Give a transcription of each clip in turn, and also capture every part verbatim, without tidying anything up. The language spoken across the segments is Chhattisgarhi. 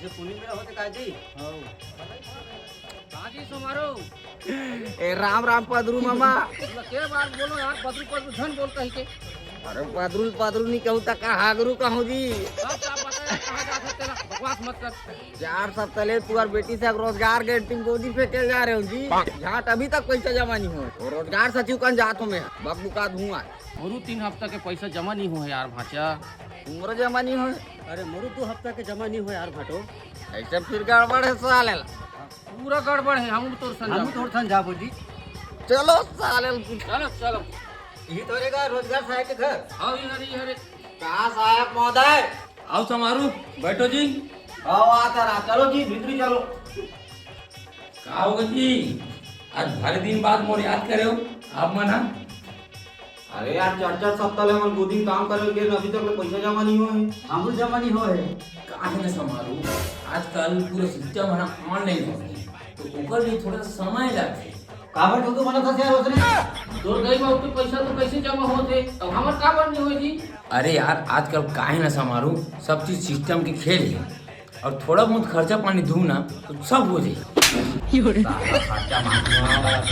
पुनी मेरा होते का जी? हाँ जी, समारो। ए, राम राम पदरू मामा। के बात बोलो यार, पदरू पदरू झन बोल कहि के। अरे पदरू पदरू नहीं कहूँ त का हागरू कहूँ जी। अब का पता है कहाँ जात है तेरा, बकवास मत कर। चार सप्ताह ले तुहर बेटी से रोजगार गारंटी गोदी पे के जा रहे हो जी। झाट अभी तक पैसा जमा नहीं हो। वो रोजगार सचिव कन जात हो मैं, बकबुका धुआं। मोरू तीन हफ्ता के पैसा जमा नहीं हो यार भांचा। मोरो जमा नहीं हो। अरे मोरू दो हफ्ता के जमा नहीं हो यार भाटो। ऐसे फिर गड़बड़ है साले ला। पूरा गड़बड़ है, हम तोर संग हम जाबो। तोर संग जाबो जी। चलो साले ला। चलो, चलो। ये तो रहेगा रोजगार सहायक के घर। आओ, ये हरे, ये हरे। कहाँ सहायक महोदय? आओ समारू, बैठो जी। आओ, आता रहा। चलो जी, भीतरी चलो। का होगा जी, आज भारी दिन बाद मोर याद करे हो आप मन हा? अरे यार, चार चार सप्ताह ले हमन गोदी म काम करे के, अभी तक ले पैसा जमा नहीं होए। हमरो जमा नहीं होए। काहे न समारू, आजकल पूरा सिस्टम है ना ऑनलाइन हो गया, तो ओकर लिए थोड़ा समय लगथे। काबर झूठो बोलत हस यार ओसने? तोर गई बाबू के पैसा तो कैसे जमा होथे, तब हमर काबर नहीं होए जी? अरे यार, आजकल काहे न समारू, सब चीज सिस्टम के खेल है। और थोड़ा बहुत खर्चा पानी दूं ना तो सब हो जाए। साला खर्चा माफी मांगा है।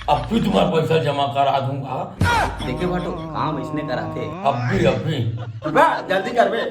अब भी तुम्हारा पैसा जमा करा दूंगा। देखे भाटो, काम इसने कराथे। अब भी, अब भी। बा, जल्दी कर बे।